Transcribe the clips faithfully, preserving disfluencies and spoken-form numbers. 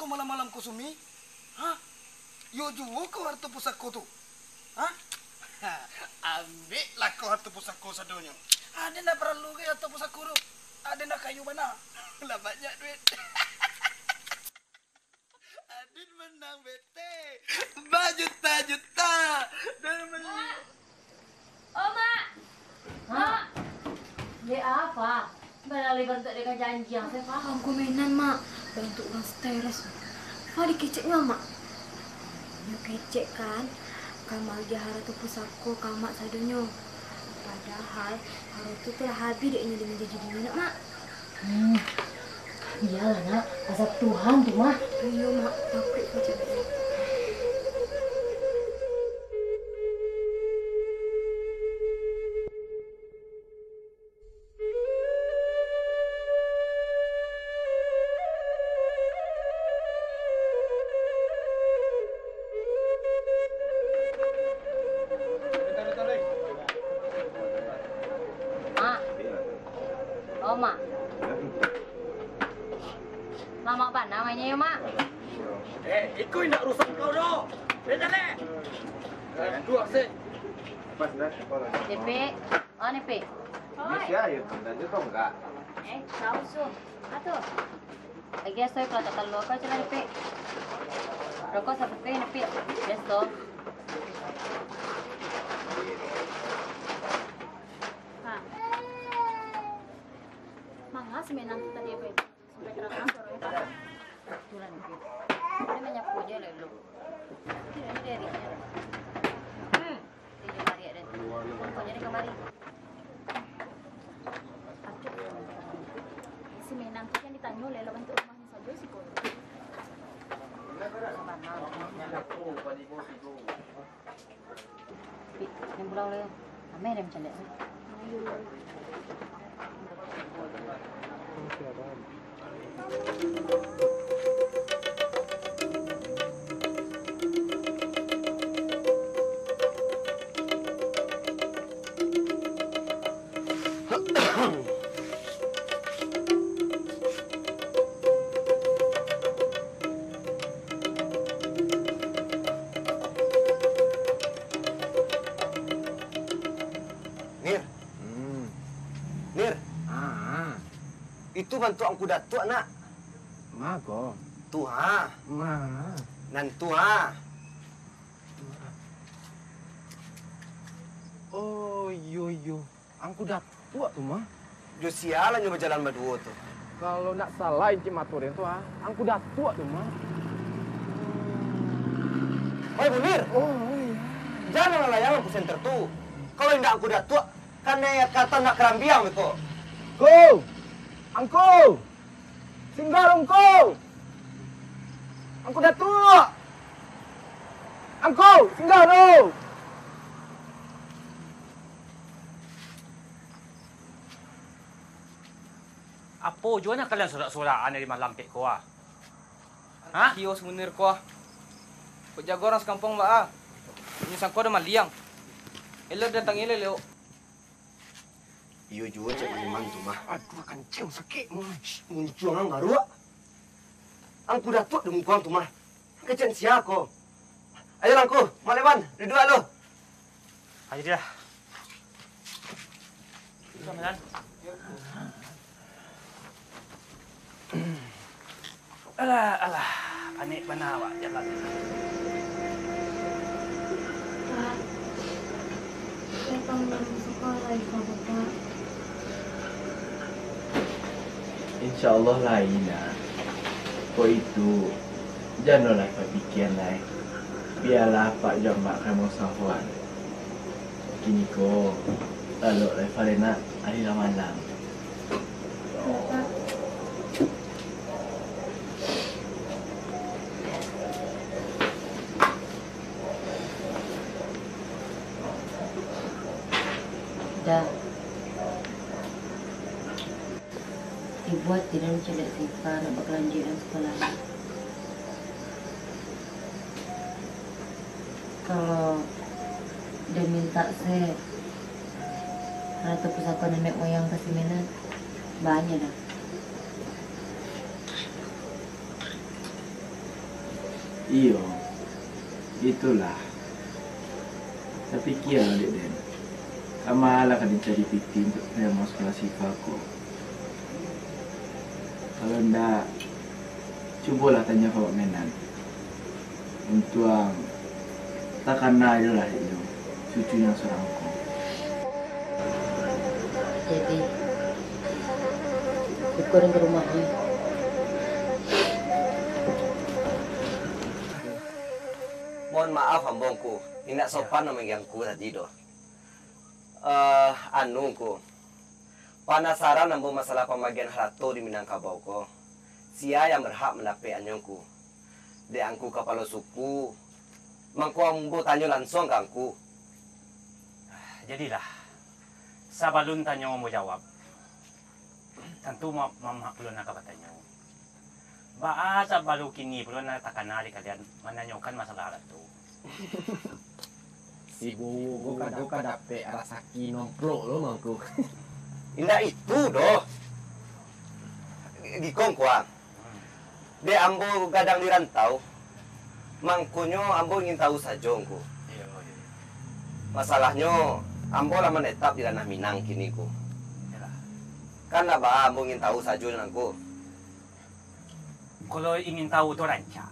malam-malam ko, Sumi? Hah? Iyo juo ko harato pusako tu? Hah? Ambiaklah ko harato pusako sadonyo. Aden ndak paralu gai harato pusako tu. Aden ndak kayo bana. Lah banyak duit. Aden manang bete bajuta-juta. Dan meli- Oh, Mak! Mak! Dek apa? Balalai bantuak dek ka janji ang, Sefa. Angku mainan, Mak. Bantuak urang stres. Fa dikeceknyo, Mak. Nyo kecek kan, ka maagiah harato pusako ka Mak sadonyo. Padahal harato tu lah habih dek inyo di manjadi dunyo, Mak. Hmm, bialah, Nak. Azab Tuhan tu mah. Iyo, Mak. Takuik Fa caliak. Mak. Oh, Mak. Lamak bana mainnyo yo, Mak. Eh, iko indak urusan kau doh. Beda deh. Dua sih. Nipik. Oh, Nipik. Oi. Sia yo, tanda je tau enggak? Eh, tahu su. Apa tu? Lagi asoi kalau tak tahu apa cuma Nipik. Rokok satu Nipik. Biasa. Ha. Manga si Menang tu tadi apa itu? Sampai kedengaran suaranya, Pak. Itulah Nipik. Dia menyapu je lah dulu. Tidak, ini dari dia. Hmm. Dia kamari ada. Pokoknya dia kamari. Aduh. Si Menang tu kan ditanyo leh, lawan tu rumah ni saja sih, kok. Pi, yang pulang dulu. Ameh dah macam ni. Nir. Hmm. Nir. Ah. Itu bantuak Angku Datuak, nak. Ma ko? Tu ha. Ma. Nan tu ha. Oh, iyo, iyo. Angku Datuak tu mah. Jo sia lah nyo bajalan baduo tu? Kalau ndak salah incik mato den tu, ah, Angku Datuak tu mah. Oi, Munir! Oh, oi. Jan lah layang lampu senter tu. Kalau indak Angku Datuak, kanai kata nak karambiang beko. Ko! Angku! Singgah lo Angku! Angku Datuak! Angku, singgah lo! Apo juonyo kalian sorak-sorakan di malam kek ko, ah? Hah? Iyo, Munir ko, ah. Kok jago urang sakampuang baa? Inyo sangko ado maliang. Elok datangi elok. Iyo juo, Cak Iman tu mah. Aduh, kancang sakik, Mun. Shh, muncuang ang baruak. Angku Datuak di muko ang tu mah. Kecek sia ko. Ayolah Angku, Mak Leman, duduak lo. Ayo dah. Sudah, Melan. Alah, alah, panek bana awak jalan. Pak, saya panggil sekolah, Pak. Insya Allah lain, nak. Kok itu, jan lo lai bapikia lai. Bialah apak jo amak ka musawarohan. Kiniko, lalok lai Fa nak, ari lah malam. Dah. Dibuek tidak mancaliak Sefa nak bakalanjuik dalam sakolah. Kalau den mintak se, harato pusako nenek moyang ka si Menan, banyak dah. Iyo, itulah. Tapikialah, Dek Den. Kama lah ka dicari pitih untuak panyambung sakolah Sifa ko. Kalau ndak, cubolah tanyo ka Wak Menan. Untuang takana jo lah dek inyo, cucu nan surang ko. Jadi, iko nan ka rumahnyo. Mohon maaf, ambo Ngku, indak sopan mamanggia Ngku tadi doh. Eh, anu Ngku, panasaran ambo masalah pambagian harato di Minangkabau ko. Sia yang berhak mandapekannyo Ngku? Dek Angku Kapalo Suku, mangko ambo tanyo lansuang ka Angku. Jadilah, sabalun tanyo ambo jawab, tantu ma-, mamak pulo nan ka batanyo. Baa sabalu kini pulo nan takana di kalian mananyokan masalah harato? Si Bowo ko ka dapek rasaki nomplok lo mangko. Indak itu doh. Giko Ngku ah. Dek ambo gadang di rantau, mangkonyo ambo ingin tahu sajo Ngku. Iyo, iyo. Masalahnyo, ambo lah manetap di Ranah Minang kini Ngku. Iyolah. Kan lah baa ambo ingin tahu sajo Ngku. Kalau ingin tahu tu rancak,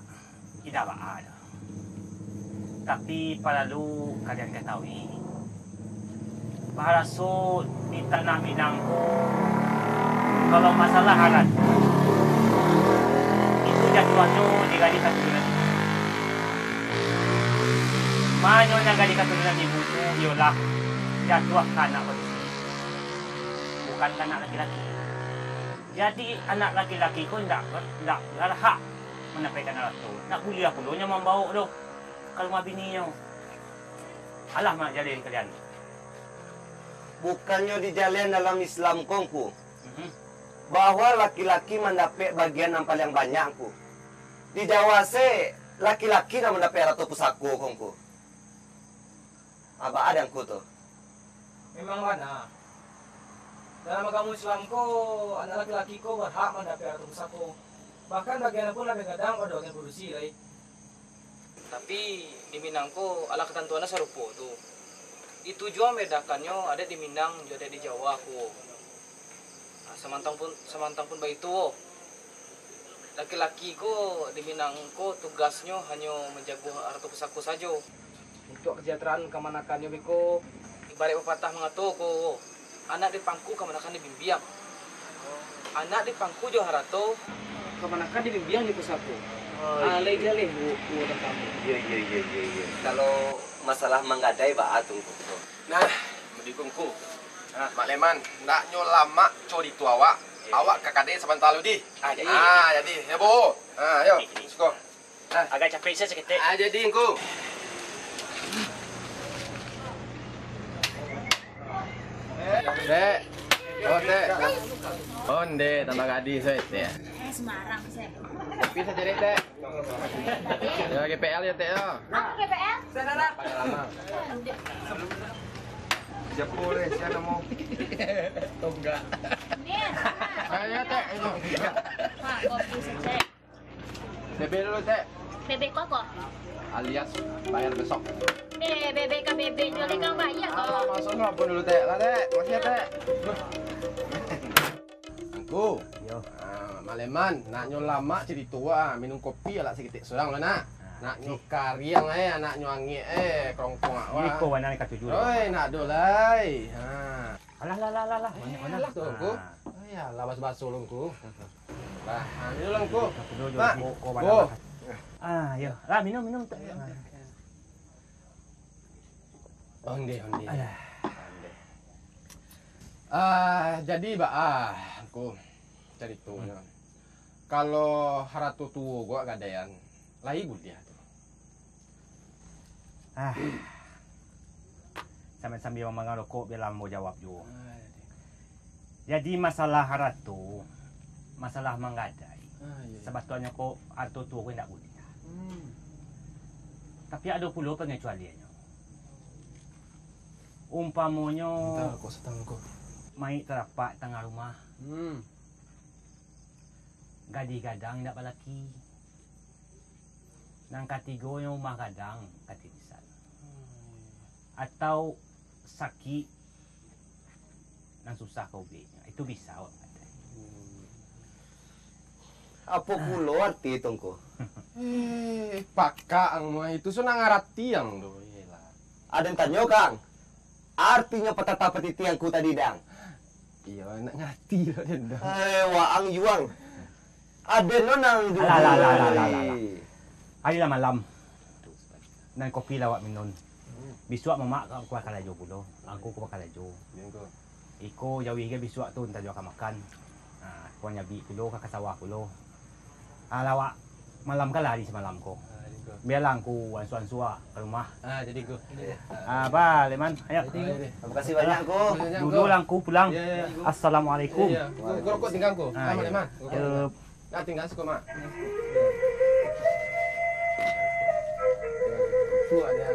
indak baa doh. Tapi paralu kalian katahui, baraso di tanah Minang ko, kalau masalah harato, itu jatuahnyo di gadih katurunan ibu. Manyo nan gadih katurunan ibu tu iyolah jatuah ka anak padusi, bukan ka anak laki-laki. Jadi, anak laki-laki ko indak ber-, indak barhak mandapekkan harato. Indak buliah pulo nyo mambawok doh ka rumah bininyo. Alah, mak jaleh kalian. Bukannyo dijaleh dalam Islam ko, Ngku, mhm, bahwa laki-laki mandapek bagian nan paliang banyak, Ngku. Di Jawa se, laki-laki nan mandapek harato pusako ko, Ngku. Baa dek Angku tu? Memang bana. Dalam agamo Islam ko, anak laki-laki ko barhak mandapek harato pusako. Bahkan bagian pun labiah gadang pado bagian padusi lai. Tapi, di Minang ko, alah katantuannyo sarupo tu. Itu juo mambedakannyo adaik di Minang jo adaik di Jawa ko. Nah, samantang pun, samantang pun baitu, laki-laki ko di Minang ko tugasnyo hanyo manjago harato pusako sajo. Untuak kasajahteraannyo, kamanakannyo beko, ibaraik papatah mangato ko, anak dipangku, kamanakan dibimbiang. Anak dipangku jo harato, kamanakan dibimbiang jo pusako. Oh, ah, iyo. Lai jaleh bu-, buah tantang tu. Iyo, iyo, iyo, iyo, iyo. Kalau masalah manggadai baa tu, Ngku? Nah, mendukung Ngku. Nah, Mak Leman, naknyo lamak carito awak, iyo, awak ka kadai sabanta lu di. Ah, jadi. Ah, jadi, yo, Bu. Ah, yo, siko. Ah. Agak capek se saketek. Ah, jadi, Ngku. Tek. Oh, Tek. Onde, tambah gadih, Tek. Eh, sembarang, Sep. Kopi sajo, Tek. Yo, G P L yo, Tek, yo. Apo G P L? Pangalaman. Siapo, Tek? Sia namo? Tonggak. Nin. Ayo, Tek, ayo. Ha, kopi sajo. Bebe dulu, Tek. Bebe ko apo? Alias bayar besok. Eh, bebe ka bebe juo, lai ka bayar ko. Alah, masuak ampun dulu, Tek. Lah, Tek. Makasih, Tek. Angku. Yo. Ah, Mak Leman, naknyo lamak carito, ah, minum kopi lah saketek surang lah, nak. Ah. Naknyo kariang, eh, naknyo angek, eh, kerongkong awak. Iko warna ni katuju. Oi, nak ado lai. Ha. Alah, lah, lah, lah, lah. Banyak warna. Alah tu, Angku. Ah. Ai, alah, baso-baso lu, Angku. Lah, ha, minum lah, Angku. Mak, ko, ko, ko, ko. Ah, yo. Lah, minum, minum, Tek. Onde, onde. Alah. Onde. Ah, jadi baa, Angku, caritonyo. Hmm. Kalau harato tuo ko gadaian, lai buliah tu. Ah. Sambil-sambil mamangan rokok, bialah ambo jawab juo. Ah, jadi. Jadi, masalah harato, masalah manggadai, ah, iyo, iyo, sabatuanyo ko, harato tuo ko indak buliah. Hmm. Tapi, ado pulo pangecualiannyo. Umpamonyo, mayik tarapak tangah rumah. Hmm. Gadih gadang indak balaki. Nan katigonyo umah gadang, katidisan. Atau sakik nan susah ka ubeknyo. Itu bisa awak manggatai. Apo pulo arti itu, Ngku? Eh, pakak ang mah itu, so nak ngarati ang tu. Iyolah. Aden tanyo, Kang. Artinyo patata patiti Angku tadi, Dang? Iyo, nak ngarati lo den tu. Eh, waang juang. Aden lo nang Alah, alah, alah, alah, alah, alah. Ari lah malam. Nan kopi lah awak minun. Bisuak mamak ka, ka bakarajo pulo. Angku ka bakarajo. Iko jauah gai bisuak tu, antah jo ka makan. Ha, ko nyabik pulo, ka, ka sawah pulo. Alah, awak malam ka lah di samalam ko. Bialah angku ansua-ansua ka rumah. Ah, jadi ko. Ah, ba, Leman, ayo. Jadi ko. Terima kasih banyak, Ko. Dulu lah angku pulang. Iya, iya. Assalamualaikum. Iya, iya. Ko, ko rokok tingga, Ko. Ah, Mak iya. Leman. Rokok tingga. Yo. Nah, tingga siko, Mak. Tu aja.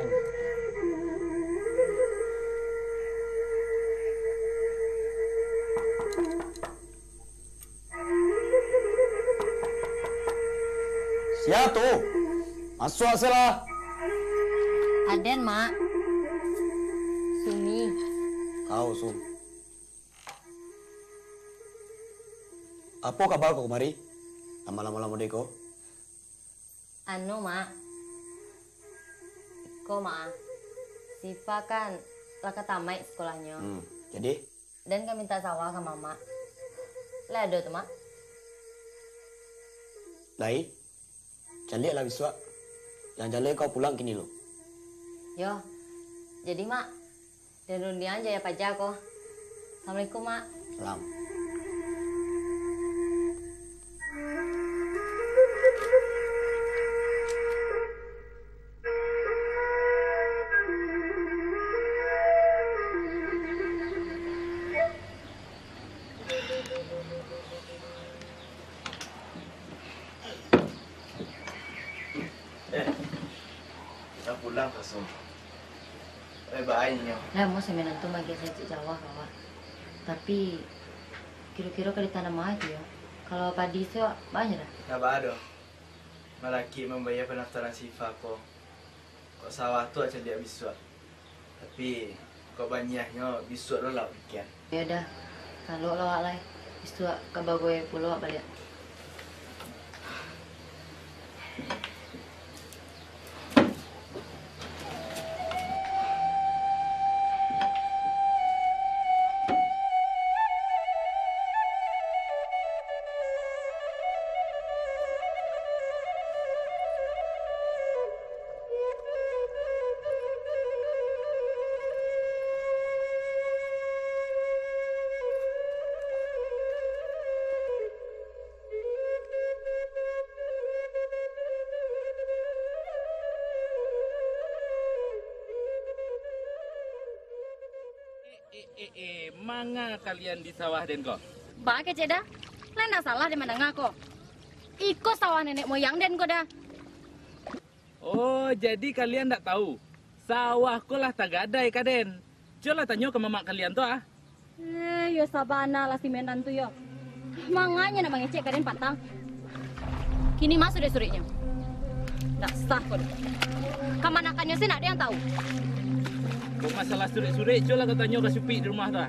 Sia tu? Masuak se lah. Aden, Mak. Sumi. Kau, Sum. Apo kaba ko kamari? Nan malamo-lamo de ko? Anu, Mak. Iko, Mak. Sifa kan lah ka tamaik sakolahnyo. Hmm, jadi? Den ka mintak sawah ka Mamak. Lai ado tu, Mak? Lai. Caliaklah bisuak. Jan jaleh kau pulang kini lu. Yo. Jadi, Mak, den rundiang jo Ayah Paja ko. Assalamualaikum, Mak. Salam. Eh, lah pulang ka Sum. Eh, baa inyo? Lah, ambo saminan tu maagiah saketek sawah ka awak. Tapi, kiro-kiro ka ditanam apo tu yo? Kalau padi se, baa nyo dah? Ndak baa doh. Malakik mambayia pandaftaran Sifa ko. Kok sawah tu caliak bisuak. Tapi, kok banyiahnyo bisuak lo lah pikian. Yo dah, kalau lo awak lai, bisuak ka bagoi pulo awak baliak. Eh, eh, eh, eh, manga kalian di sawah den ko? Baa kecek dah, lah ndak salah den mandanga ko. Iko sawah nenek moyang den ko dah. Oh, jadi kalian ndak tahu? Sawah ko lah tagadai ka den. Cubolah tanyo ka mamak kalian tu, ah. Eh, yo sabana lah si Menan tu yo. Manganyo nak mangecek ka den patang. Kini mah surek-sureknyo. Ndak sah ko doh. Kamanakannyo se ndak ado yang tahu. Kok masalah surek-surek, cubolah kau tanyo ka Supik di rumah tu, ah.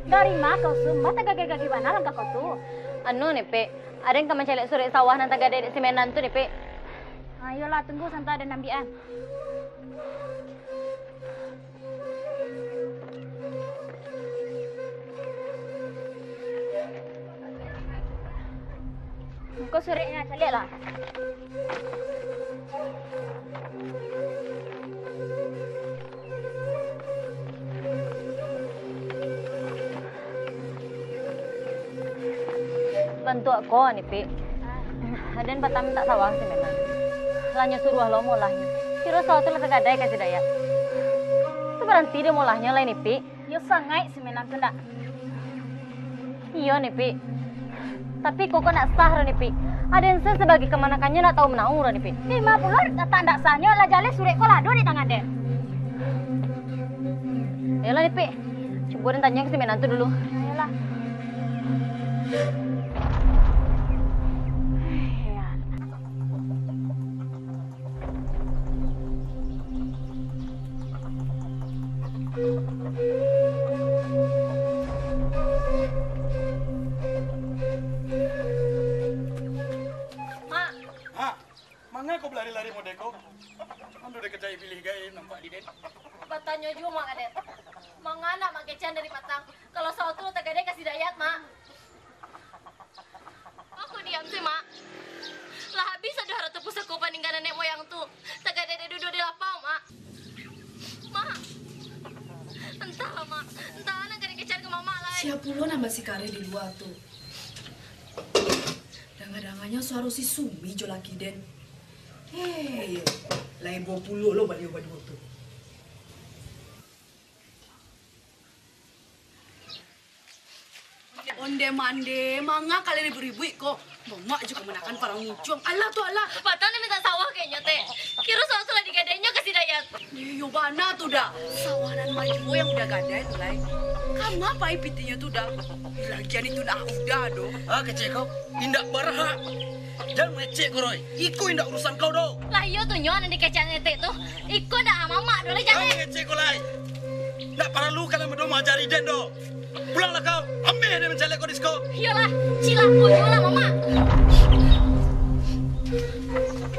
Dari ma kau, Sum? Baa tagageh-gageh bana langkah kau tu? Anu, Nipik, aden ka mancaliak surek sawah nan tagadai dek si Menan tu, Nipik. Ah, iyolah, tunggu sabanta, den ambiak an. Ko sureknyo, caliaklah. Bantuak ko, Nipik. Aden patang mintak sawah si Menan. Lah nyo suruah lo maolahnyo. Kiro sawah tu lah tagadai ka si Dayat. Tu baranti dek maolahnyo lai, Nipik. Iyo sangaik si Menan tu ndak? Iyo, Nipik. Tapi kok, kok ndak sah doh, Nipik. Aden se sabagai kamanakannyo ndak tahu manau doh, Nipik. Di ma pulo datak ndak sahnyo, lah jaleh surek ko lah ado di tangan den. Yalah, Depek. Cubo den tanyo ka si Minantu dulu. Yalah. Mak. Ha? Manga kau balari-lari mode ko? Ando dek kecai pilih gai nampak di den. Batanyo juo, Mak, ka den. Manga nak Mak kecekan dari patang? Kalau sawah tu lah tagadai ka si Dayat, Mak. Mako diam se, Mak. Lah habis ado harato pusako paninggalan niniak moyang tu. Tagadai dek duduak di lapau, Mak. Mak. Antahlah, Mak. Antahlah nan ka dikecekan ka Mamak lai. Sia pulo nan basikareh di lua tu? Danga-danganyo suaro si Sumi jo laki den. Hei, lai bo pulo lo baliau baduo tu. Onde mande, manga kalian ribuik-ribuik ko? Mamak jo kamanakan parang muncuang. Alah tu alah. Patang ni mintak sawah kayaknyo teh. Kiro sawah tu lah digadainyo ka si Dayat. Iyo bana tu dah. Sawah nan majuo yang udah gadai tu lai. Kama pai pitinyo tu dah. Lagian itu nak udah doh. Ah, kecek kau. Indak barhak. Jan mangecek ko, Roy. Iko indak urusan kau doh. Lah iyo tu nyo nan dikecekan etek tu. Iko ndak mamak doh lai. Jan mangecek ko lai. Ndak paralu kalian baduo maajari den doh. Pulanglah kau. Ameh den mancaliak kau di siko. Iyolah, cilako juo lah mamak.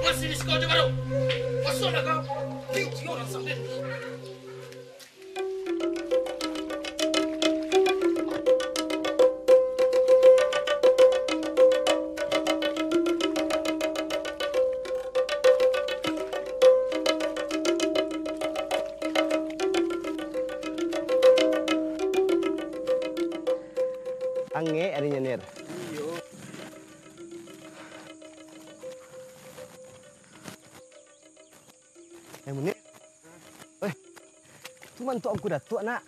Masih di siko juo baru. Masuklah kau. Tiup si urang sanden. Angek arinyo, Nir. Iyo. Eh, Munir. Eh, tu mantuak Angku Datuak, nak.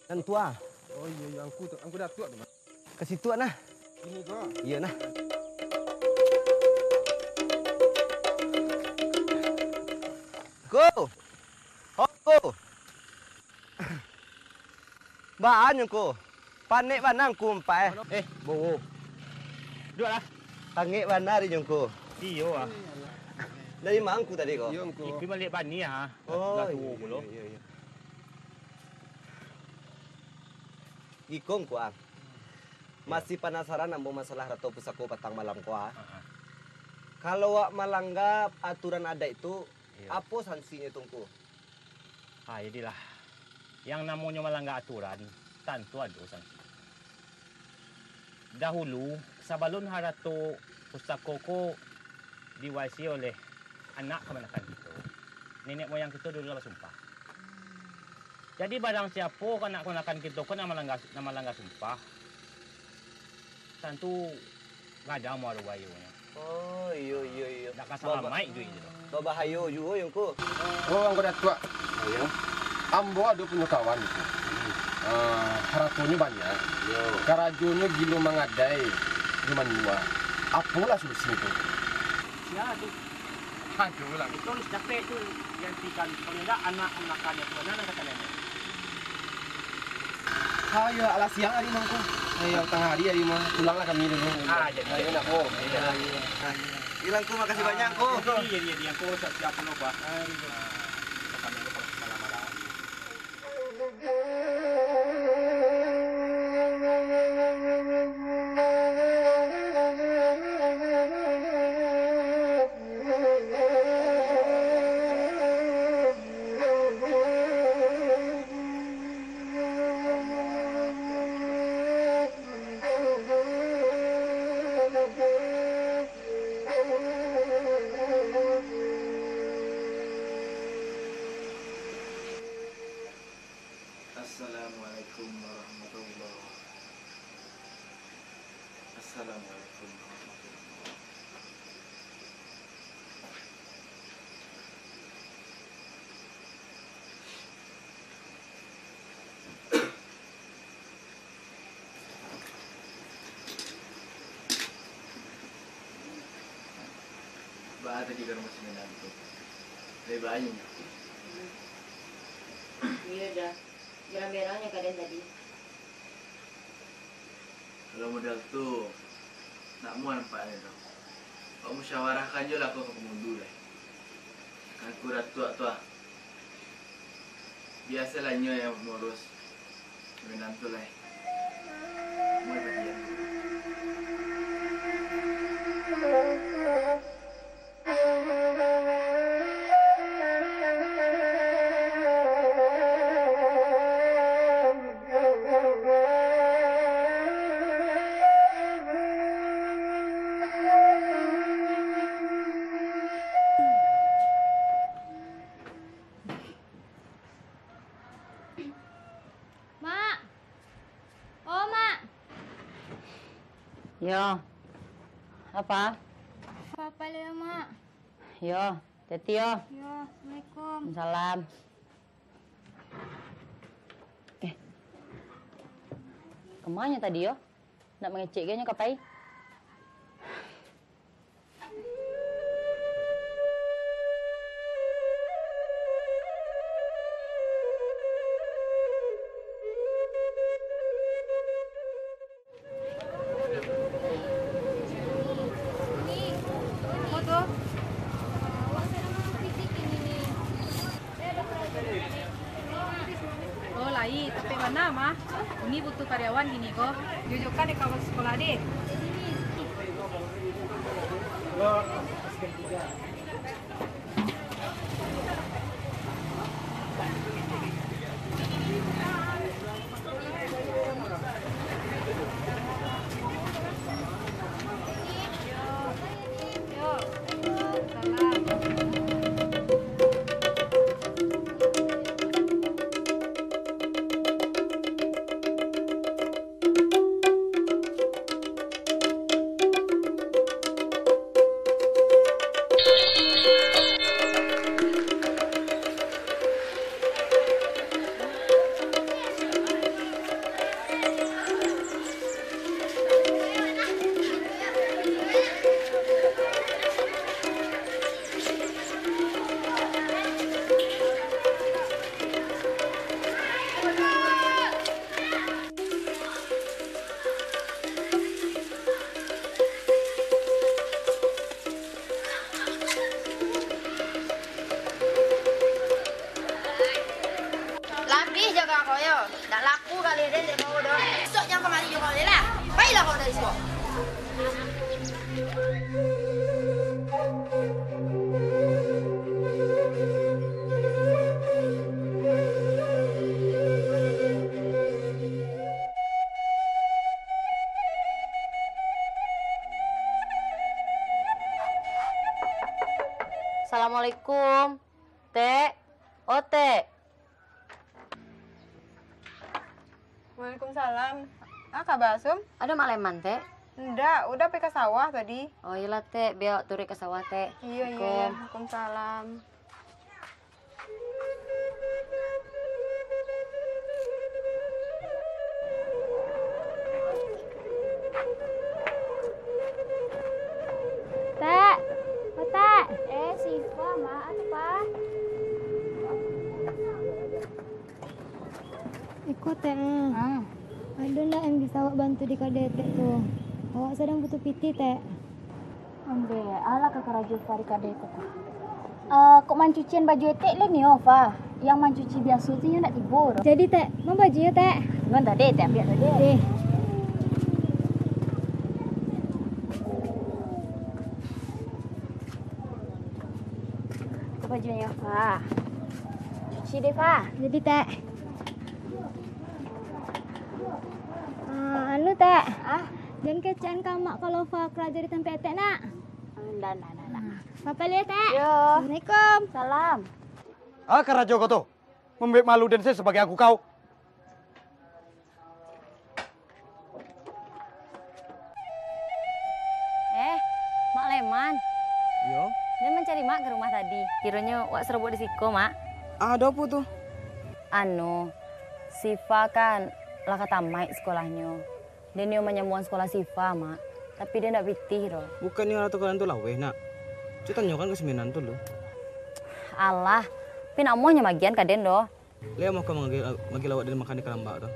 Nan tua. Oh, iyo, iyo, Angku tu, Angku Datuak tu, Bang. Ka situ, nah. Ini ko. Iyo, nah. Ko. Ho, ko. Baa nyo ko? Panek bana Angku mampaik, eh. Eh, bowo. Duduaklah. Pangek bana ri nyo ko. Iyo, ah. Dari ma Angku tadi ko? Iyo, Angku. Iko baliak bani, ah. Oh, iyo, iyo, iyo. Iko Angku, ah. Iyo. Masih panasaran ambo masalah harato pusako patang malam ko, ah. Ah, ah. Kalau wak malangga aturan adaik tu, iyo, apo sansinyo tu, Angku? Ha, jadilah, yang namonyo malangga aturan, tantu ado sanksi. Dahulu, sabalun harato pusako ko diwarisi oleh anak kamanakan kito, niniak moyang kito dulu lah basumpah. Jadi, barang siapo anak kamanakan kito ko nan malangga, nan malangga sumpah, tantu gadang muaro buayonyo. Oh, iyo, iyo, iyo. Ndak ka salamaik duit tu. Babahayo juo yo, Angku. Oh, Angku Datuak. Iyo. Ambo ado punyo kawan tu. Hmm. Ah, haratonyo banyak. Iyo. Karajonyo gilo mangadai, gilo manyua. Apolah solusinyo tu? Sia tu? Aduh lah. Itu harus capek tu digantikan. Kalau tidak, anak kamanakan itu, anak kamanakan itu. Ha, iyo, alah siang hari mah, Angku. Ha, iyo, tangah hari hari mah. Pulanglah kami dulu. Ah, jadi, ha, iyo, jadi. Nak, Angku. Iyo. Ha, iyo. Iyo, Angku, makasih banyak, Angku. Iyo, iyo, iyo, Angku, siap-siap dulu, Pak. Ha, iyo. Ha, kami dulu, Pak, malam-malam. Assalamualaikum warahmatullahi wabarakatuh. Assalamualaikum warahmatullahi wabarakatuh. Baa tadi ka rumah si Minantu? Lai baa inyo? Iyo, Da. Berang-berangnyo ka den tadi. Kalau model tu, nak muah nampaknyo tu. Kok musyawarahkan jo lah ko ka pangundu lai. Angku Datuak tu ah. Biasalah inyo yang mangurus. Minantu lai. Muah bagi aku. Mak! Oh, Mak! Yo. Apa? Papa lihat, Mak. Yo, hati-hati yo. Yo, assalamualaikum. Salam. Eh, kamanyo tadi yo? Nak mangecek ge nyo ka pai. Oh, lai, tapi bana mah. Uni butuh karyawan kini ko. Jojokan dek kawan sekolah deh. Lapih jo ka ko yo, dak laku galeh den dek kau doh. Isuak jan kamari jo kau lai lah. Pailah kau dari siko. Assalamualaikum. Tek. Oh, Tek. Waalaikumsalam. Ah, kaba, Sum? Ado Mak Leman, Tek? Ndak, udah pai ka sawah tadi. Oh, iyolah, Tek. Bia turuik ka sawah, Tek. Iyo, iyo, iyo. Assalamualaikum. Waalaikumsalam. Tek, oh, Tek. Eh, Sifa, Mak, apo, Pak? Iko, Tek, ah. Ah. Ado ndak yang bisa awak bantu di kadai Tek tu? Awak sadang butuh pitih, Tek. Ambek, alah ka karajo Fa di kadai ko, Fa. Eh, kok mancucian baju etek lai nio, Fa? Yang mancuci biaso tu nyo ndak tibo doh. Jadi, Tek, ma bajunyo, Tek? Ngon tadi, Tek, ambiak tadi. Oke. Ko bajunyo, Fa. Cuci deh, Fa. Jadi, Tek. Ah, anu, Tek. Ah? Jan kecekan ka Mak kalau Fa karajo di tampek etek, nak. Ndak, ndak, ndak, ndak. Papa lihat, Tek. Yo. Assalamualaikum. Salam. Ah, karajo kau tu. Mambuek malu den se sabagai angku kau. Eh, Mak Leman. Iyo. Den mancari Mak ka rumah tadi. Kironyo wak sarobok di siko, Mak. Ah, ado apo tu? Anu, Sifa kan lah ka tamaik sakolahnyo. Den nio manyamuang sakolah Sifa, Mak. Tapi den ndak pitih doh. Bukannyo lah tu kalian tu laweh, nak? Cubo tanyokan ka si Minan tu lu. Alah, pi nak amuahnyo magian ka den doh. Lai amuah kau mangagih, magih lawak den makan di kalambak tu?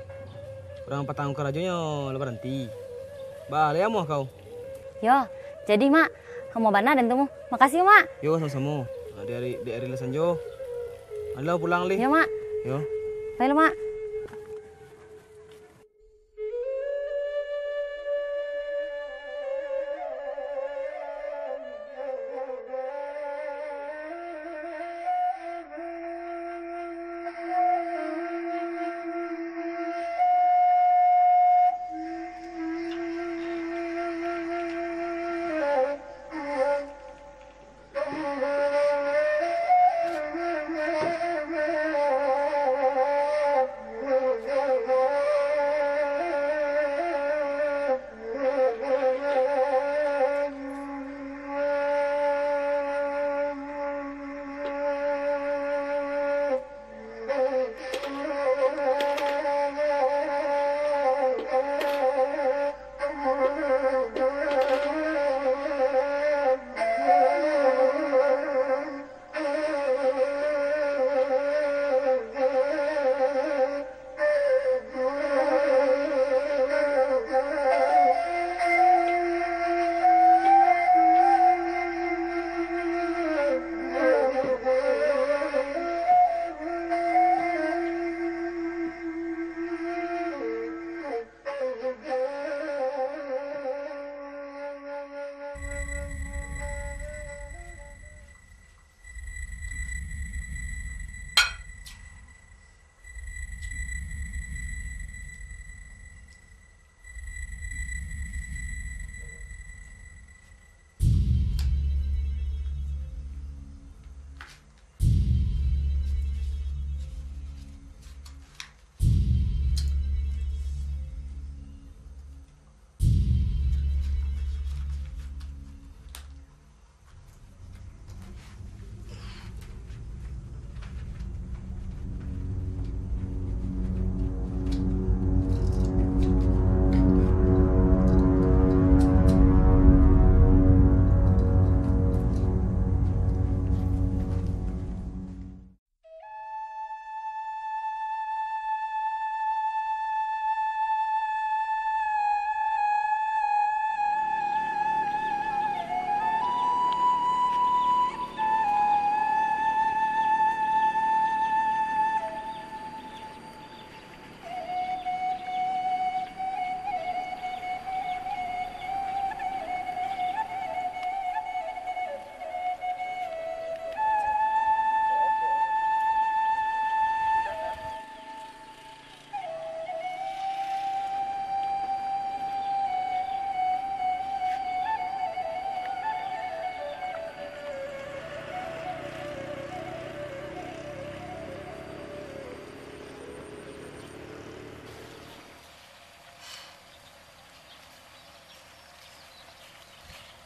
Urang patang karajonyo lah baranti. Bah, lai amuah kau? Yo, jadi, Mak, amuah bana den tu, Mak. Makasih, Mak. Yo, samo-samo. Nah, di ari, di ari lah sanjo. Alah, pulang lih. Yo, Mak. Yo. Pai lo, Mak.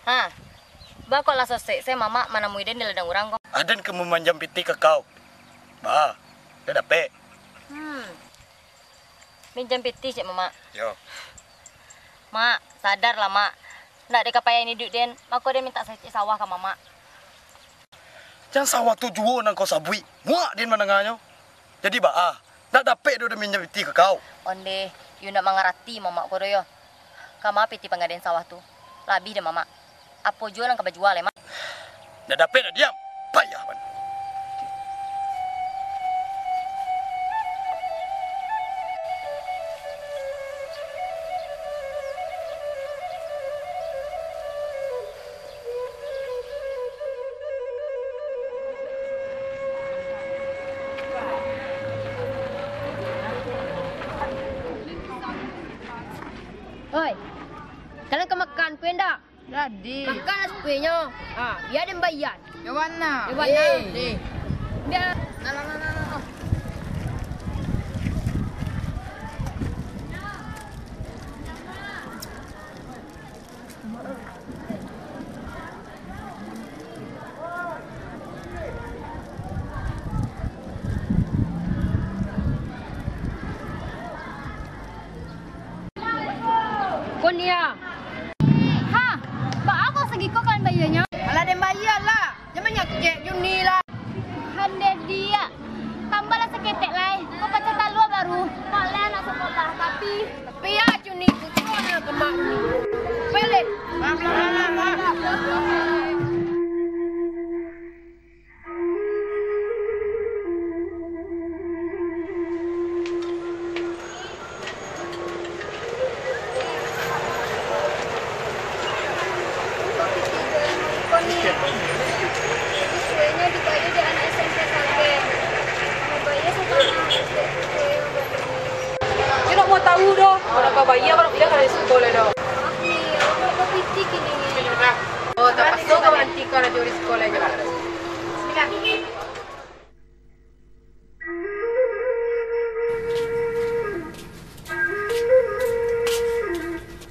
Ha, baa kok lah sosek se mamak manamui den di ladang urang ko? Aden ka mamanjam pitih ka kau. Baa, ndak dapek? Hmm. Minjam pitih cek mamak. Yo. Mak, sadarlah, Mak. Ndak dek kapayaan iduik den, mako den mintak sacek sawah ka mamak. Jan sawah tu juo nan kau sabuik. Muak den mandanganyo. Jadi baa, ndak dapek doh den minjam pitih ka kau? Ondeh, iyo ndak mangarati mamak ko doh yo. Kama pitih panggadaian sawah tu? Labih dek mamak. Apo juo nan ka bajua lai, Mak? Ndak dapek ndak diam. Payah bana. Oi, kalian ka makan kue ndak? Jadi. Makanlah kuenyo. Ah, bia den bayia. Yo bana. Yo bana. Eh. Bia. Nah, nah, nah, nah, nah. Kon iya. Ha, baa kok sagiko kalian bayianyo? Alah, den bayia lah. Jan manyakik Juni lah. Handeh diak. Balah saketek lai, kau pacah talua baru. Mak lai anak sakolah, tapi. Tapi ya, Cuni, kucing anak kemak ni. Pelit. Inyo ndak mau tahu doh, kalau kau bayia, kalau bilang dari siko lai doh. Oh, tapaso kau baranti karajo di siko lai. Bismillah.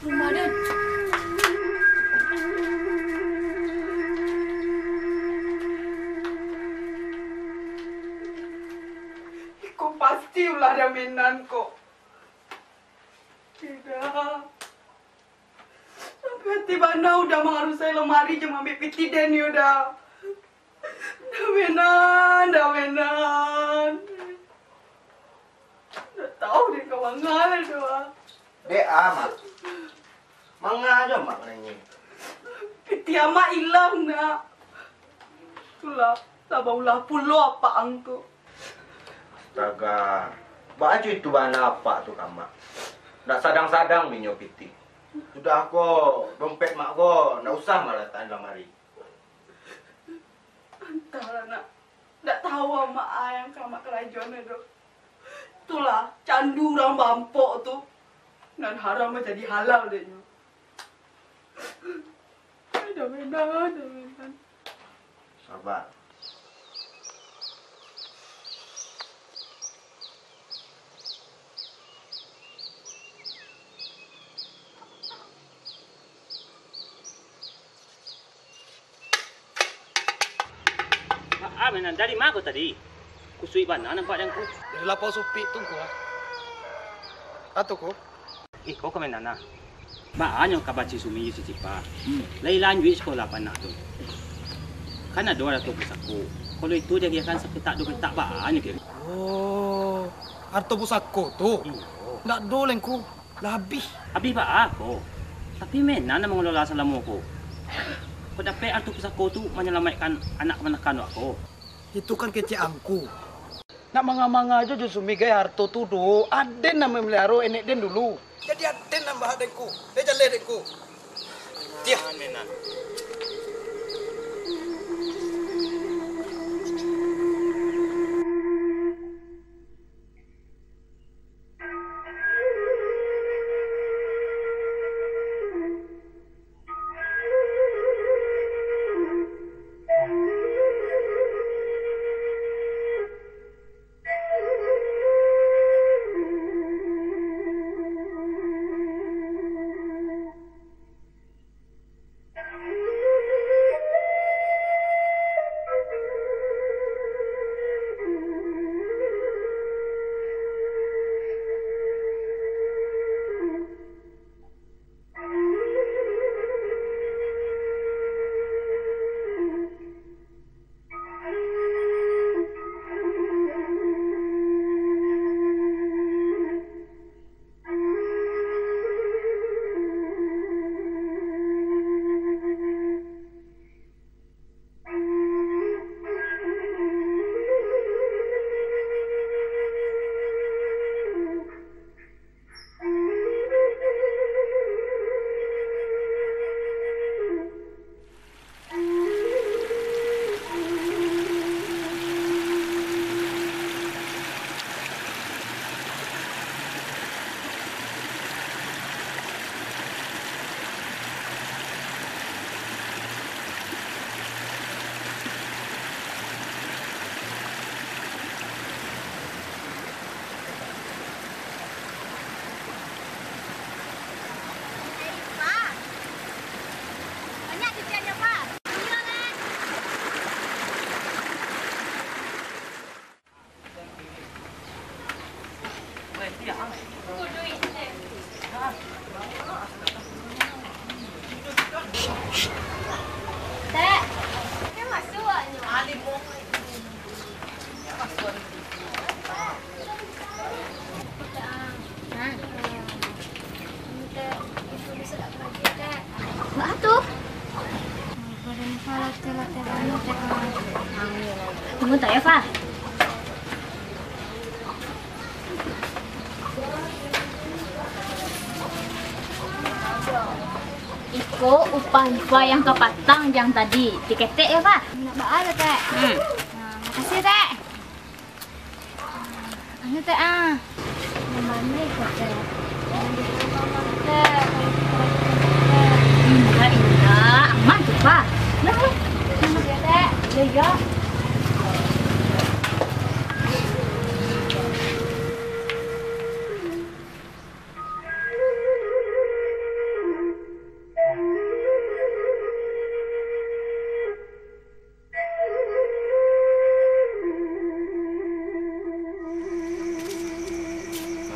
Rumah den. Iko pasti ulah damenan ko. Tidak. Sampai hati bana Uda mangarusai lamari jo maambiak pitih den, Uda. Damenan, damenan. Ndak tahu dek ka manga lai doh. Dek a, Mak. Manga jo Mak manangih. Pitih Amak ilang, Nak. Itulah, lah baulah pulo apak ang tu. Astaga. Baa jo itu bana apak tu ka Mak. Ndak sadang-sadang minyo pitih. Sudah ko, dompet Mak ko, ndak usah malatak di lamari. Antahlah, Nak. Ndak tahu Amak a yang ka Amak karajoan doh. Itulah, candu urang bampok tu. Nan haram manjadi halal dek nyo. Ai, damenan, damenan. Sabar. Ah, Menan, dari ma ko tadi? Kusuik bana nampak den ko. Dari lapau supik tu ko. Ato ko? Ih, ko ka Menan ah. Baa nyo kaba Cik Sumi jo Cik Cipa? Hmm. Lai lanjuik sikolah panak tu. Kan ado arato pusako. Kalau itu diagiahkan sapetak duo petak baa nyo kiro? Oh, arato pusako tu? Iyo. Ndak ado lai ko. Lah abih. Abih baa ko? Tapi Menan nan mangelola salamo ko. Kok dapek arato pusako tu manyalamaikkan anak kamanakan wak ko? Itu kan kecek angku. Nak manga-manga jo, jo Sumi gai arato tu doh. Aden nan mameliharo enek den dulu. Jadi aden nan bahak den ko. Eh, jaleh den ko. Tiah. Menan. Tunggu tak ya, Fa? Iko upah Ifa yang kapatang jam tadi. Tiketek ya, Fa? Nak baa, Tek? Hmm. Nah, makasih, Tek. Anu, Tek, ah. Yang mana iko, Tek? Yang di rumah, Tek. Kalau kita lagi, Tek. Indak, indak. Aman tu, Fa. Nah, Tek. Makasih ya, Tek. Iya, iya.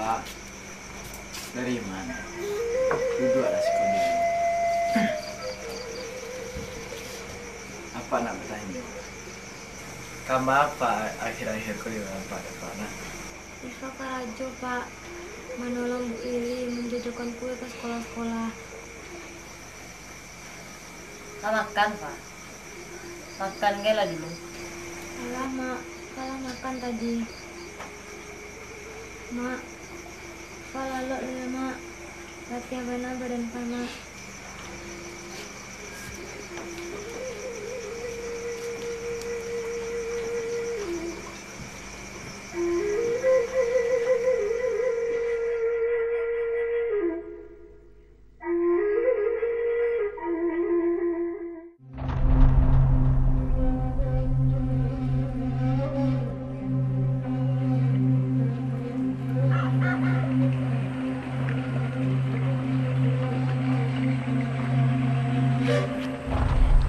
Pak, dari mana? Duduaklah siko dulu. Apak nak batanyo, kama Apak akhir-akhir ko di rumah Apak dapek, nak? Ifa karajo, Pak. Manolong Bu Ili manjojokan kue ka sekolah-sekolah. Lah makan, Fa? Makan gai lah dulu. Alah, Mak. Alah makan tadi. Mak, Fa lalok dulu, Mak. Latiah bana badan Fa, Mak.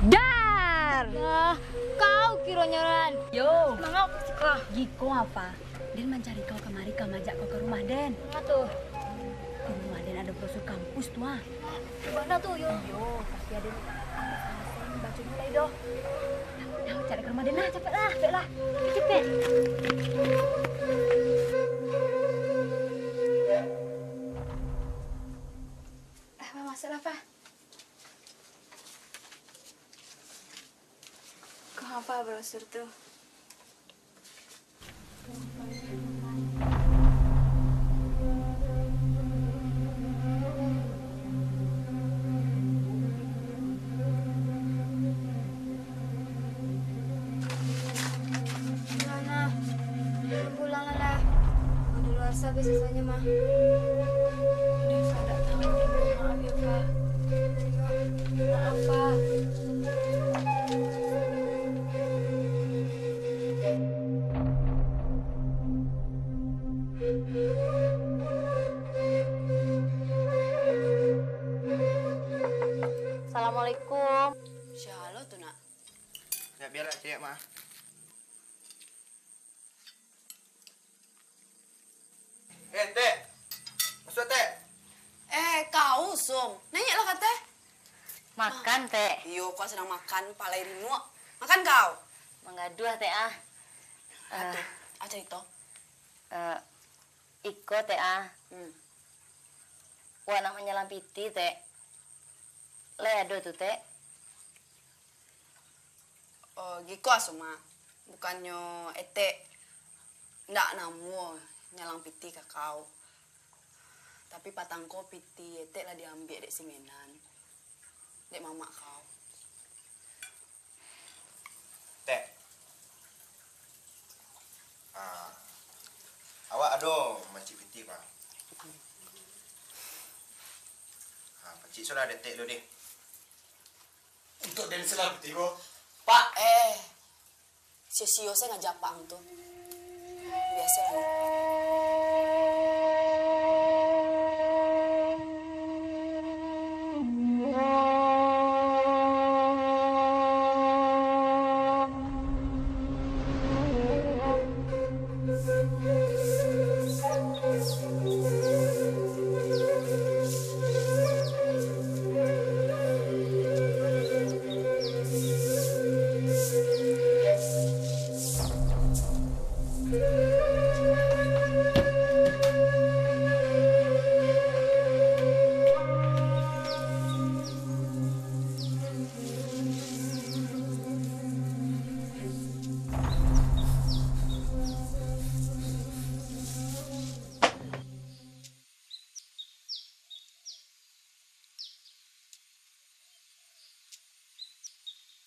Dar! Lah, kau kironyo, Ran. Yo. Manga kau suko? Giko apa? Den mancari kau kamari, ka maajak kau ka rumah den. Manga tu? Di rumah den ado brosur kampus tu, ah. Di mana tu, yo? Yo, tapi ado ni, baco ni lai doh. Dah, cari ka rumah den lah, capek lah, capek lah. Capek. Ah, masuak lah, Fa. Kau apa brosur tu? Pulang lah, nah. Pulang lah, nah. Udah luar sa, besok soalnya mah. Udah, Fa, dak tahu. Maaf ya, Fa. Maaf, Fa. Assalamualaikum. Sia lo tu, nak? Ya, biarlah, cek mah. Eh, Tek. Masuak, Tek. Eh, kau, Sung. Naiaklah ka ateh. Makan, Tek. Iyo, kau sadang makan, palai rinuak. Makan kau. Manggaduah, Tek, ah. Aduh, ah, carito. Eh, iko, Tek, ah. Hmm. Wak nak manyalang piti, Tek. Lai ado tu, Tek? Oh, giko, Asuma. Bukannyo etek ndak namuah nyalang piti ka kau. Tapi patang ko piti etek lah diambiak dek si Menan, dek mamak kau. Tek. Ah, awak ado mancik piti, Pak? Ah, pacik sudah detek dulu deh. Untuak den salah piti ko, Pak. Eh, sio-sio se ngajak Pak tu. Biaso lah.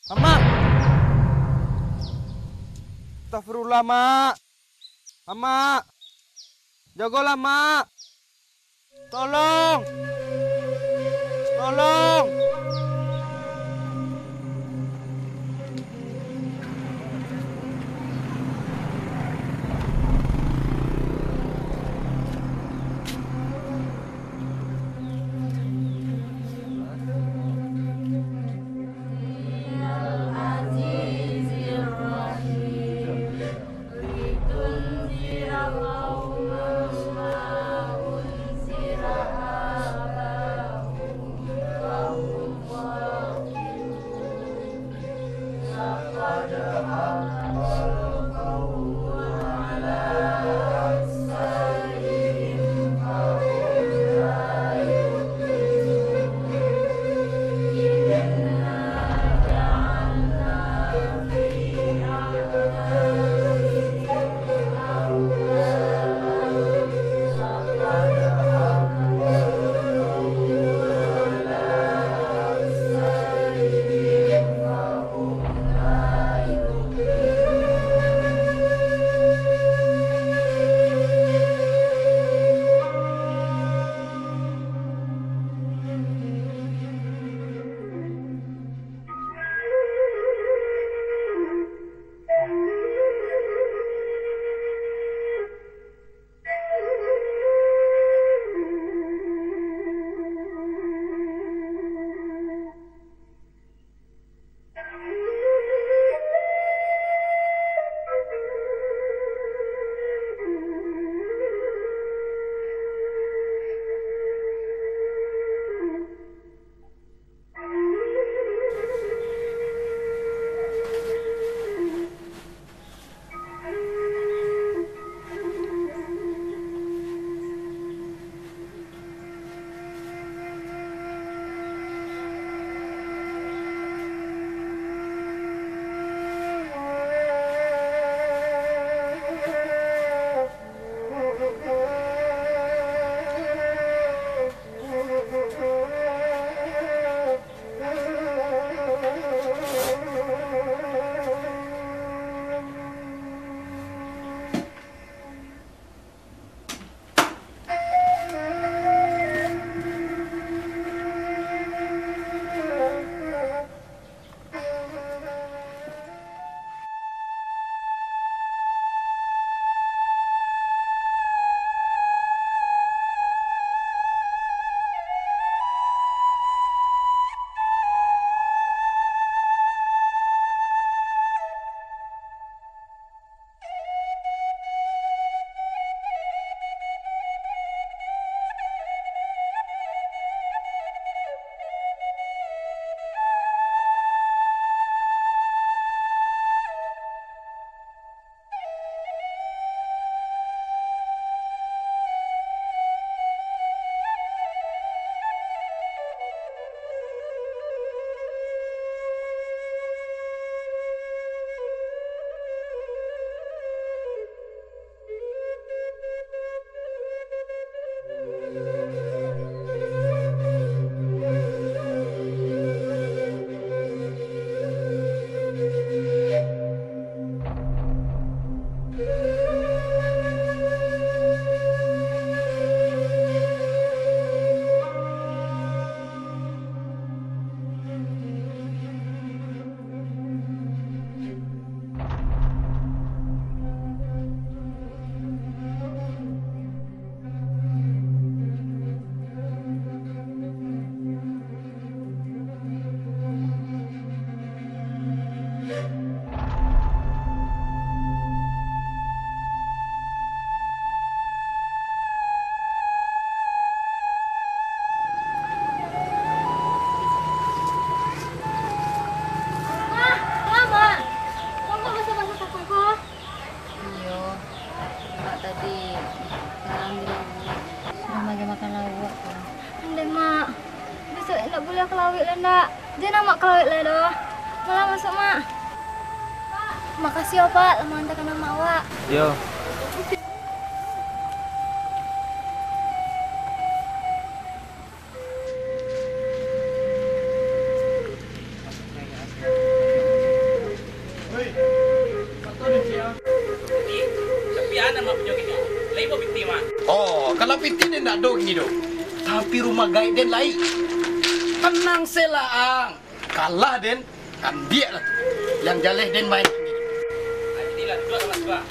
Amak! Astagfirullah, Mak! Amak! Jagolah, Mak! Tolong! Tolong! Mak, Mak, Mak. Kok Mak basah-basah takuik ko? Iyo, Mak tadi malam di lauak. Mak makan lauak ko. Andai, Mak. Bisuak indak buliah ka lauik lai, ndak? Jan Amak ka lauik lai doh. Malah masuak, Mak. Makasih yo, Pak, lah maantakan Amak awak. Iyo. Iti den ndak ado kini doh. Tapi rumah gaek den lai. Tanang se lah, ang. Kalah den, ambiak lah tu. Yang jaleh den main kini. Itilah, duduak lah, duduak.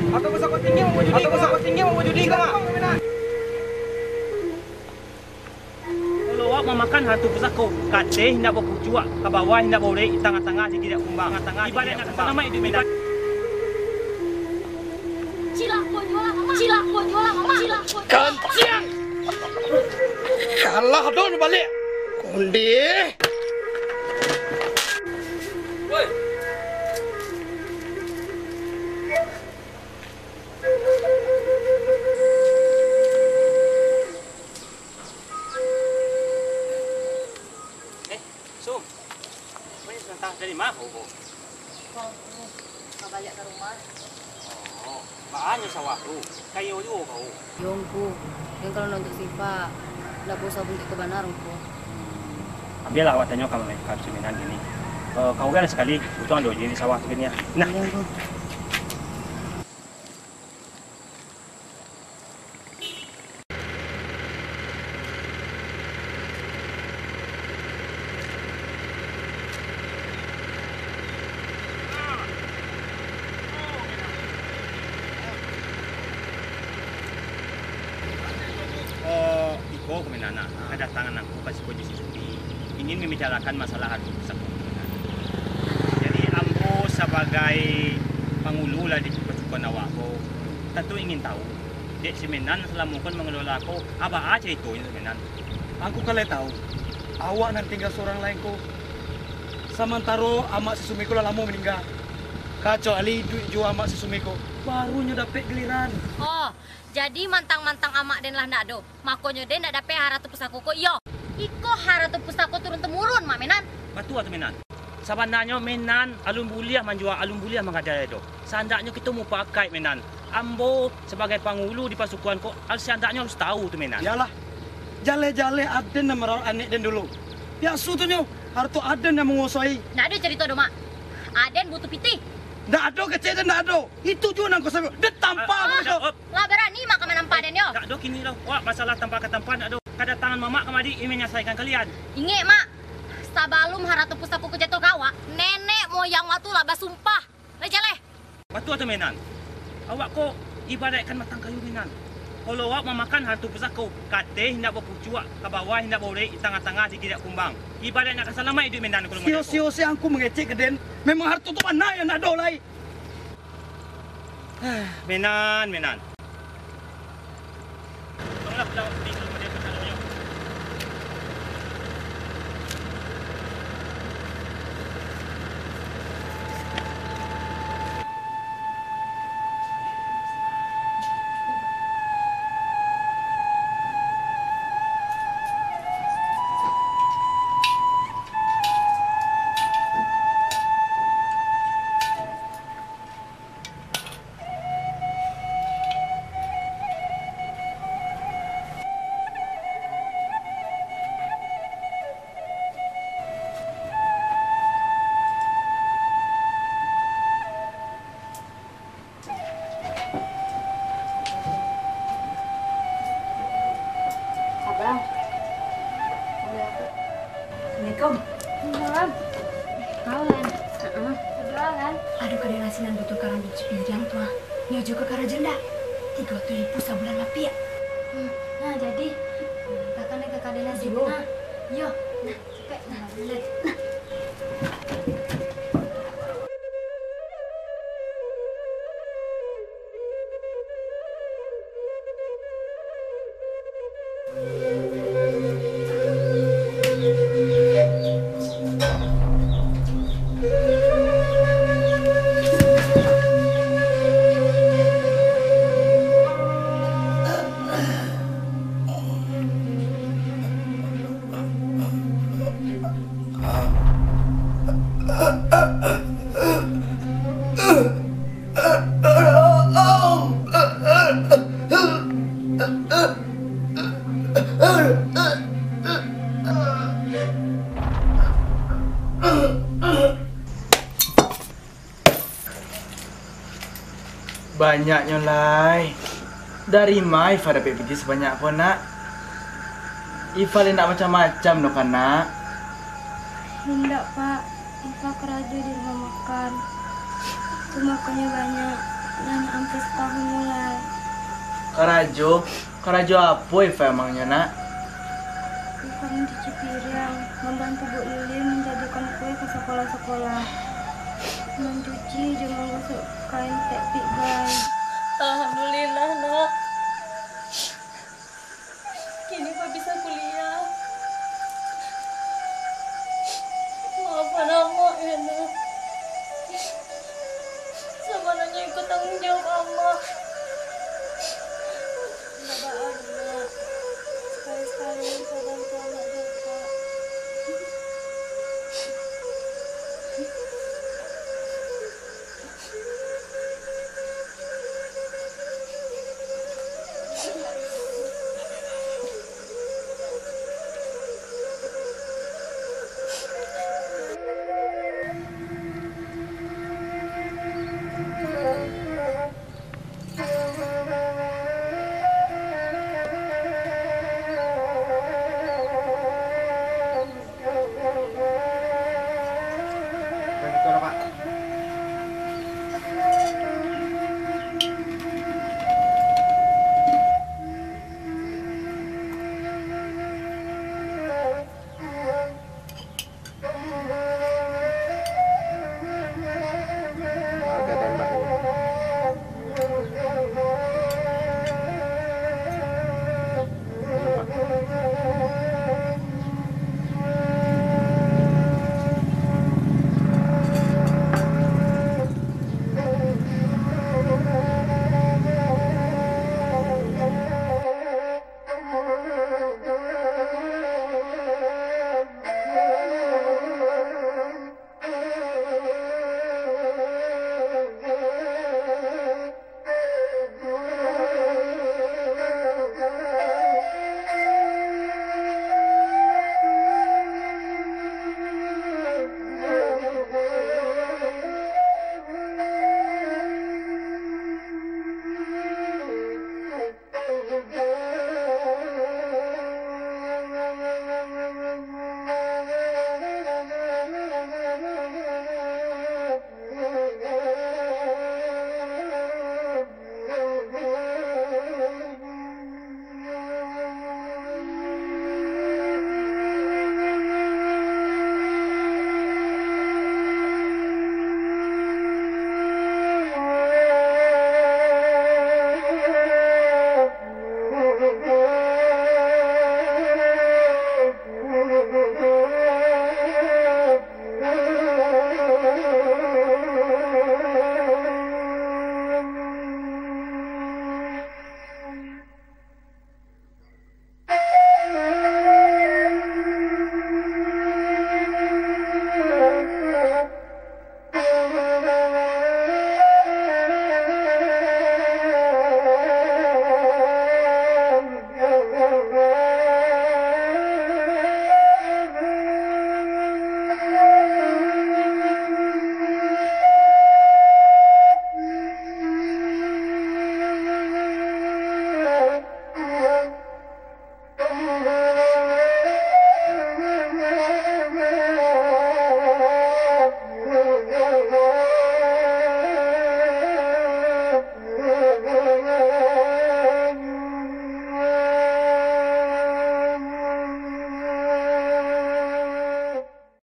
Atau pusako tinggi mamujudi, atau pusako tinggi mamujudi, Mak. Kalau awak mamakan harato pusako, ka ateh indak bapucuak, ka bawah indak baurek, di tangah-tangah se indak kumbang, tangah-tangah se indak kumbang. Ibarat nak salamaik iduik Medan. Cilako juo lah, Mamak. Cilako juo lah, Mamak. Cilako juo lah, Mamak. Kanciang! Kalah doh baliak. Kundi. Woi. Eh, Sum. Banyak sementara dari ma ko? Ko, Ngku. Ka baliak ka rumah. Oh, baa nyo sawah tu? Kayo juo kau. Yo, Ngku. Den kalau nak untuak Sifa, ndak bausah buntuik ka bana, Ngku. Ambiaklah awak tanyo ka, ka Suminan kini. Eh, kau kan sakali, butuah ado je di sawah tu kini, ah. Nah. Iyo, Ngku. Eh, iko Komandan, nah, kadatangan angku ka siko jo si Sumi, ingin mambicarakan masalah harato pusako, Komandan. Jadi, ambo sabagai pangulu lah di pasukan awak ko, tantu ingin tahu, dek si Menan salamo ko mangelola ko, a baa caritonyo, Menan? Angku ka lai tahu, awak nan tingga surang lai ko, samantaro amak si Sumi ko lah lamo maningga. Kacuali iduik juo amak si Sumi ko, baru nyo dapek giliran. Oh, jadi mantang-mantang amak den lah ndak ado, makonyo den ndak dapek harato pusako ko, iyo? Iko harato pusako turun-temurun, Mak Menan. Batua tu, Menan. Sabananyo Menan alun buliah manjua, alun buliah manggadai doh. Saandaknyo kito mupakaik, Menan. Ambo sabagai pangulu di pasukuan ko, al-, saandaknyo harus tahu tu, Menan. Iyolah, jaleh-jaleh aden nan marawat anek den dulu. Biaso tu nyo, harato aden nan manguasoi. Ndak ado carito doh, Mak. Aden butuh pitih. Ndak ado kecek den, ndak ado. Itu juo nan ko sabuik. Den tampa. Ah, ah, ko. Lah barani Mak ka manampa den yo? Ndak ado kini doh. Wak, masalah tampa ka tampa ndak ado. Kadatangan Mamak kamari ingin manyalasaikan kalian. Ingek, Mak. Sabalum harato pusako ko jatuah ka awak, nenek moyang wak tu lah basumpah. Lai jaleh. Batua tu, Menan. Awak ko ibaraikkan batang kayu, Menan. Kalau awak mamakan harato pusako, ka ateh indak bapucuak, ka bawah indak baurek, di tangah-tangah se indak kumbang. Ibaraik nak ka salamaik iduik Menan kalau model ko. Sio-sio se angku mangecek ka den. Memang harato tu bana nan ndak ado lai. Menan, Menan. Abang. Assalamualaikum. Waalaikumsalam. Kawan. Heeh. Badoa kan? Ado kaden nasi nan butuh karambia cipiriang tu, ah. Nyo juo ka karajo ndak? Tigo ratuih ribu sabulan lapiak. Hmm. Nah, jadi. Kakak naik ka kaden nasi tu, nah. Yo, nah, capek, nah, buliah. Nah. Banyaknyo lai. Dari ma Ifa dapek pitih sabanyak ko, Nak? Ifa lai ndak macam-macam doh, kan, Nak? Indak, Pak. Ifa karajo di rumah makan. Itu makonyo banyak. Lah nak ampia satahun lai. Karajo? Karajo apo Ifa emangnyo, Nak? Ifa mancuci piriang, mambantu Bu Lilin manjadikan kue ka sakolah-sakolah, mancuci jo manggosok kain tepik gai. Alhamdulillah, Nak. Kini Ifa bisa kuliah. Maafkan Amak, yo, Nak.